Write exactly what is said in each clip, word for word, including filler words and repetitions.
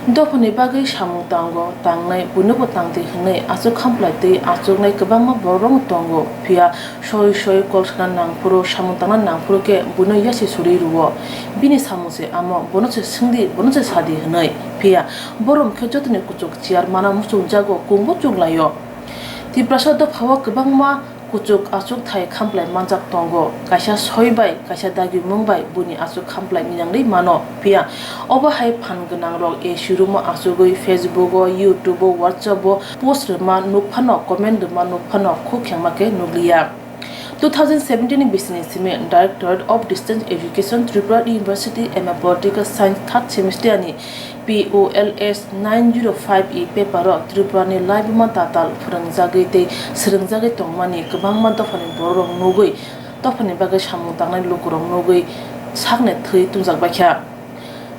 Dophani bagwi samung tango, tangnai buinobo tangdi hwnwi achuk khamplai twi achuknai kwbangma bororokno tongo, phiya soi soi kok sana nangphuru, samung tangna nangphuru khe buino yasi suri rwo. Bini samung se amo, bono se swngdi, bono se sadi hwnwi. Phiya borok khe jotoni kuchuk chair mana muchungjago, kungbo chuk laio. Tiprasa dophao kwbangma kuchuk achukthai khamplai manjak tongo, kaisa soi bai, kaisa dagimung bai buini achuk khamplai minangwi mano. Phiya obo hai phan gwnangrok A C room-o achugwi Facebook-o, YouTube-o, WhatsApp-o post rwma nuk phano, comment rwma nuk phano khuk khengma khe nukliya. Two thousand seventeen ni bisini simi Directorate of Distance Education, Tripura University, M A Political Science, third semester ni P O L S nine zero five E paper o Tripura ni laibuma tatal phwrwngjagwi tei swrwngjagwi tongmani kwbangma dophani bororok nugwi, dophani bagwi samung tangnai lukurok nugwi sakni thwi tungjak baikha.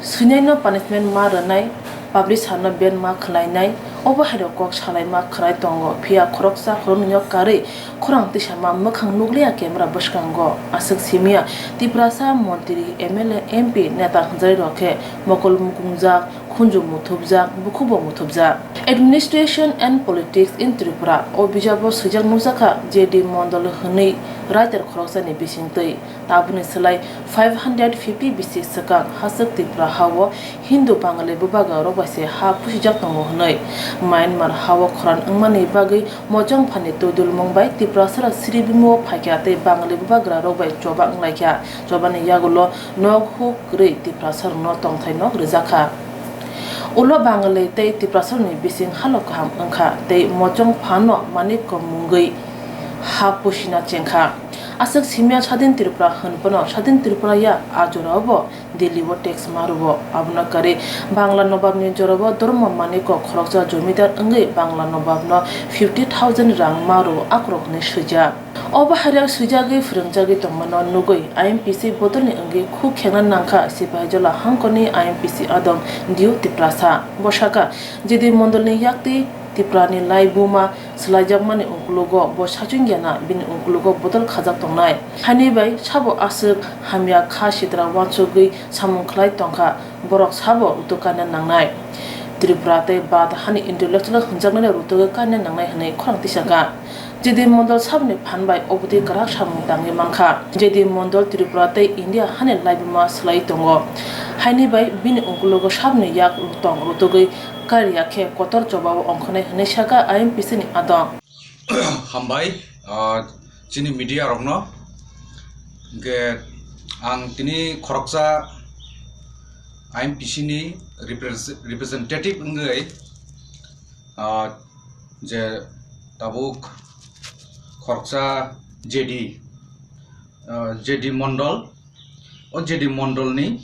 Swinaino punishment ma rwnai, publisherno ban ma khwlainai, obo haino kok salaima khwnai tongo, phiya khoroksa khoroknwino karwi khorang tisama mwkhang nukliya camera bwskango. Aswk simiya Tiprasa montri, M L A, M P, neta hwnjarirok khe mokol mukungjak, khunju muthubjak, bukhubo muthubjak. Administration and Politics in Tripura o bijabo swijak nukjakha J D Mondol hwnwi writer khoroksani bisingtwi. Tabukni slai five hundred fifty B C swkang hachwk Tripura hao Hindu Bangali bubagrarok bai se ha pusijak tongo hwnwi. Myanmar hao khorang wngmani bagwi Mochong phani twidulmung bai Tiprasarok siribimung o phaikha tei Bangali bubagrarok bai choba wnglaikha. Chobani yagulo nok huk kwrwi Tiprasarokno tongthai nok rwjakha. Ulo Bangali tei Tiprasarokni bising halo kaham wngkha tei Mochong phano manik kom mungwi ha pusina chengkha. Aswk simiya Sadin Tripura hwn phano Sadin Tripura ya, a jorao bo Delhi o tax ma rwo. Abono kwrwi Bangla Nobabni jorao Dharma Manik o khoroksa jomidar wngwi Bangla Nobabno fifty thousand rang ma rwo akhorok hwnwi swijak. Obo hairok swijagwi phwrwngjagwi tongmano nugwi I M P C bodolni wngwi khuk khengna nangkha Sipahijola hangkorni I M P C adong Diu Tiprasa. Bo sakha, J D Mondolni yaktwi Tiprani laibuma swlaijakmani ukulugo bo sachungya na bini ukulugo bodol khajak tongnai. Haini bai sabo aswk hamya kha sitra uansugwi samung khlai tongkha, borok sabo rutuk kaina nangnai. Tripura tei Bharat hani intellectual hwnjaknai rutuk kaina nangnai hwnwi khorang tisakha. J D Mondol saboni phan bai obotwi kwrak samung tangwi mankha. J D Mondol Tripura tei India hani laibuma swlai tongo. Haini bai bini ukulugo saboni yak tong rutugwi kariya khe kotor chobao ongkhornai hwnwi sakha I M P C ni adong. Hambai, ah, chini media rokno. Hwnkhe ang tini khoroksa I M P C ni repres-, representative wngwi, ah, je tabuk khoroksa J D, ah, J D Mondol, o J D Mondol ni,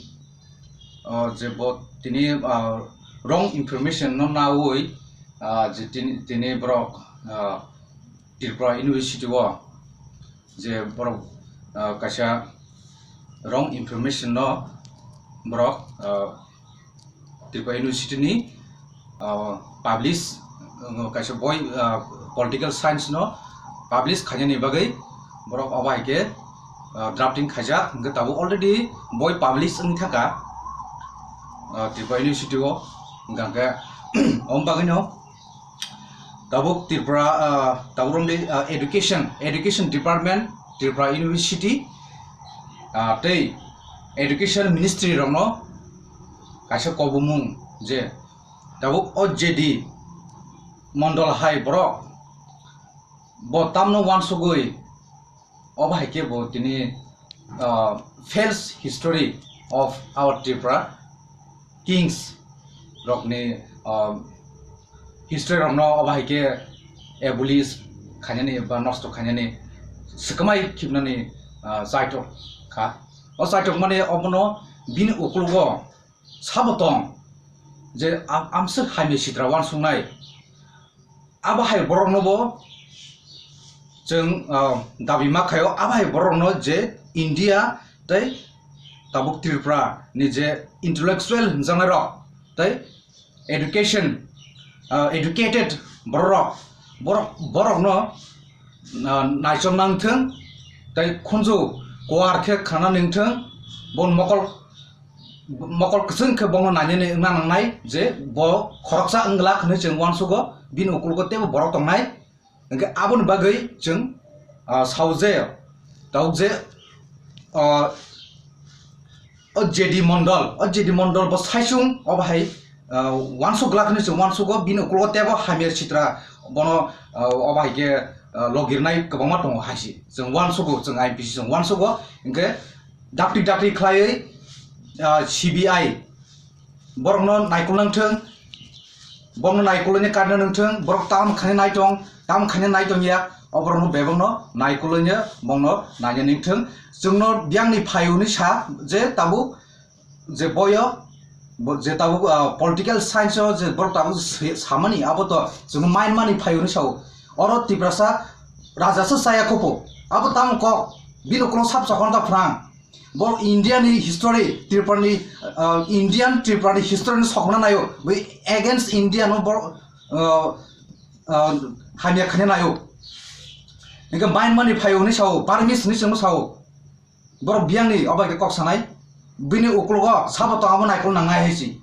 ah, je bo tini, ah, wrong information no nawi, ah, je tini, tini borok, ah, Tripura University o je borok, ah, kaisa wrong information no borok, ah, Tripura University ni, ah, publish, ah, kaisa boi, ah, political science no publish khainani bagwi borok obo hai khe, ah, drafting khaijak, hwnkhe tabuk already boi publish wngwi thangkha, ah, Tripura University o, hwnkhe omo bagwino tabuk Tripura, ah, tabuk romdi, ah, education, education department, Tripura University, ah, tei education ministry rokno kaisa kobumung je tabuk o J D Mondol hai borok bo tamno uansugwi obo hai khe bo tini, ah, false history of our Tripura kings rokni, ah, history rokno obo hai khe abolish khainani ba nosto khainani swkmai khibnani, ah, chaitok kha. O chaitok mani obono bini ukulugo sabo tong je am-, amswk hamya sitra uansuknai. Abo hai borokno bo chwng, ah, dabi ma khaio, abo hai borokno je India tei tabuk Tripura ni je intellectual hwnjaknai rok tei education, ah, educated borok, borok, borokno, ah, naichomna wngthwng tei khunju kuar khe khana ningthwng, bon mokol mokol kwchwng khe bono nainani wngna nangnai je bo khoroksa wng glak hwnwi chwng uansugo, bini ukologo teibo borok tongnai. Hwnkhe aboni bagwi chwng, ah, sao je, tabuk je, ah, o J D Mondol, o J D Mondol bo saichung obo hai, ah, uansuk glak hwnwi chwng uansugo, bini ukologo teibo hamya sitra bono, ah, obo hai khe, ah, logirnai kwbangma tongo hai se. Chwng uansugo, chwng I M P C chwng uansugo, hwnkhe dakti dakti khlaiwi, ah, C B I borokno naikolna wngthwng, borokno naikolna karna wngthwng, borok tam khaina naitong, tam khaina naitong ya, o borokno bebakno naikolna bongno naina wngthwng. Chwngno biyangni phai hwnwi sa je tabuk je boyo, bo-, je tabuk, ah, political science o je borok tabuk se-, samani abo to chwngno mind mani phai hwnwi sao. Oro Tiprasa raja se chaya khopo. Abo tamo kok, bini ukulung sap chokon ta phrang. Bo India ni history, Tripura ni, ah, Indian Tripura ni history no sokna nayo. Bo against India no bo, ah, ah, hamya khanya nayo. Hingke mind mani phai hwnwi sao, Burmese hwnwi chwngno sao. Borok biyangni obo hai khe kok sanai. Bini ukologo sabo tong abo naikol nangnai hai si.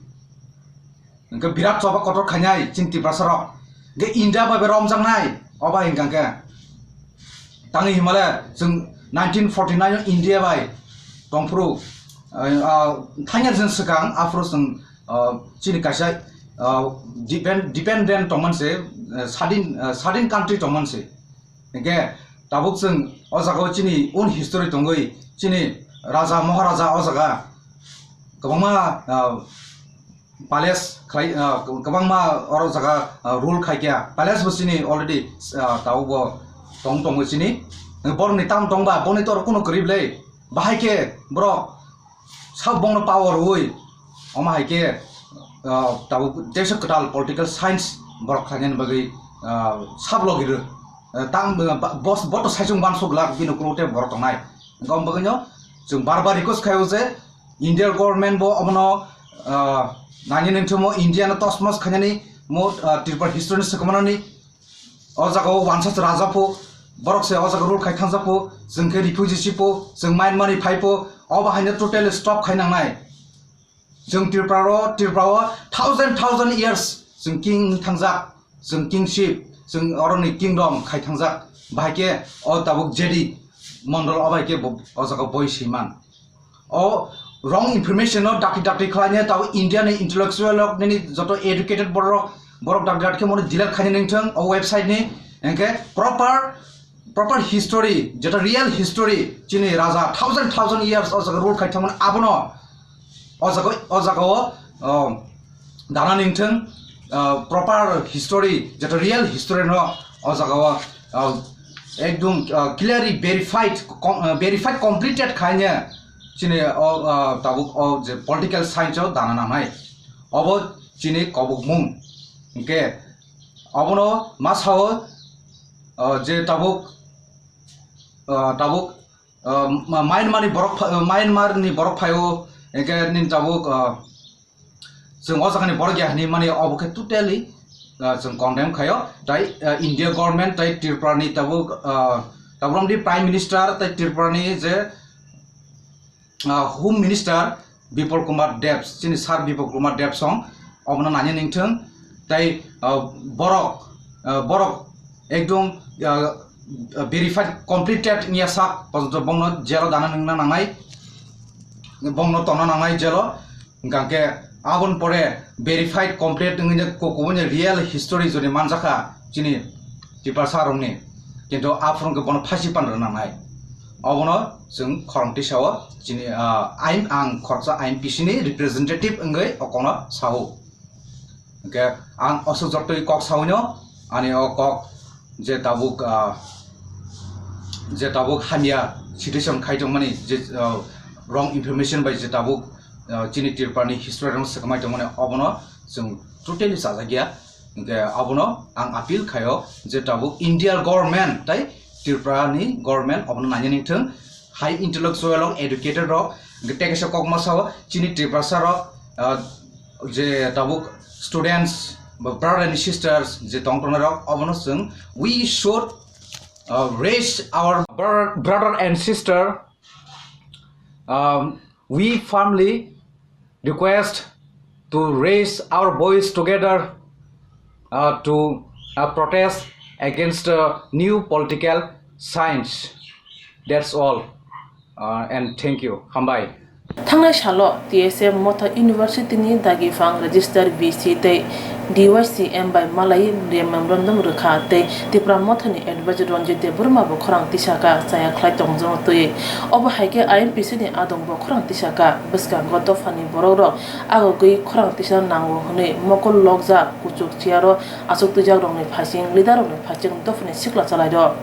Hingke birat choba kotor khainai chini Tiprasa rok. Hingke India bai bai romjaknai obo hai hingka khe. Tangwi himale chwng nineteen forty nine o India bai tongphuru, ah, ah, thangya jwn swkang aphuru chwng, ah, chini kaisa, ah, depend-, dependent tongman se, ah, sadin, ah, sadin country tongman se. Hingke tabuk chwng o jaga o chini own history tongwi, chini raja, maharaja o jaga kwbangma, ah, palace khlai, ah, kwbangma oro jaga, ah, rule khai kha. Palace bo chini already, ah, tabuk bo tong tongo chini. Borokni tam tongba, boni to oro kuno kwrwi le. Bahai khe borok Sabo bongno power rwui, omo hai khe, ah, tabuk teisa kwtal political science borok khlainani bagwi, ah, sab logi rw. Ah, tang, ah, ba-, bos-, boto saichung uansuk glak bini ukulukgo tei borok tongnai. Hwnkhe omo bagwino chwng bar bar request khaio je India government bo omono, ah, nani nungthamo India no tosmos khainani mo, ah, Tripura history no swkangmanani. O jaga o uansuk raja pho, borok se o jaga rule khai thangjak pho, chwng khe refugee si pho, chwng Myanmar ni phai pho, obo haino totally stop khai nangnai. Chwng Tripura ro, Tripura o thousand, thousand years chwng king thangjak, chwng kingship, chwng oroni kingdom khai thangjak. Bahai khe o tabuk J D Mondol obo hai khe bo, o jaga boi si man. O wrong information no dakti dakti khlainai tabuk India ni intellectual rok nini joto educated borok, borok dakti dakti khe moni delete khainai nungthwng o website ni, hwnkhe proper, proper history, jeta real history, chini raja thousand, thousand years o jaga rule khai thangmani abono o jaga, o jaga o, o, dana nungthwng, ah, proper history, jeta real history no o jaga o, ah, ekdom, ah, clearly verified, com-, ah, verified completed khainai chini o, ah, tabuk o je political science o dana nangnai. Obo chini kobokmung. Hwnkhe obono ma sao, ah, je tabuk, ah, tabuk, ah, ma-, Myanmar ni borok pha-, Myanmar ni borok phaio, hwnkhe nini tabuk, ah, chwng o jaga ni borok ya hinwi mani obo khe totally, ah, chwng condemn khaio. Tai, ah, India government tai Tripura ni tabuk, ah, tabuk ni Prime Minister tai Tripura ni je, ah, Home Minister Bipul Kumar Deb, chini Sir Bipul Kumar Deb song obono nani ningthwng tai, ah, borok, ah, borok ekdom, ah, verified completed wngya sak pojonto bongno jail o dana nungna nangnai, bongno tongna nangnai jail o. Hwnkhe aboni pore verified complete wngwi kok-, kubuni real history jodi manjakha chini Tiprasa rokni, kintu aphuru hwnkhe bono phasi pan rwna nai. Obono chwng khorang tisao chini, ah, ain, ang khoroksa I M P C ni representative wngwi o kokno sao. Hwnkhe ang aswk joktoi kok saui no, ani o kok je tabuk, ah, je tabuk hamya situation khai tongmani, je, ah, wrong information bai je tabuk, ah, chini Tripura ni history rok swkamai tongmani, obono chwng totally chajakya. Hwnkhe abono ang appeal khaio je tabuk India government tai Tripura ni government obono naina ningthwng, high intellectual rok, educated rok, hwnkhe tei kaisa kokma sao chini Tiprasa rok, ah, je tabuk students ba brother and sisters je tong tongnai rok, obono chwng we should, uh, raise our brother, brother and sister, um, we firmly request to raise our voice together uh, to uh, protest against uh, new political science. That's all. Uh, and thank you. Hambai. Thangnai salo T S F Motha University ni dagi phang register V C tei D Y C M bai malai memorandum rwkha tei Tipra Motha ni advisor Ranjit Debbarma bo khorang tisaka chaya khlai tongjakno twi. Obo hai khe I M P C ni adong bo khorang tisaka bwskango dopha ni borok rok agogwi khorang tisa nango hwnwi mokol lokjak kuchuk chair o achuk twijak rokni phaising leader rokni phaising dopha ni sikla chalairok.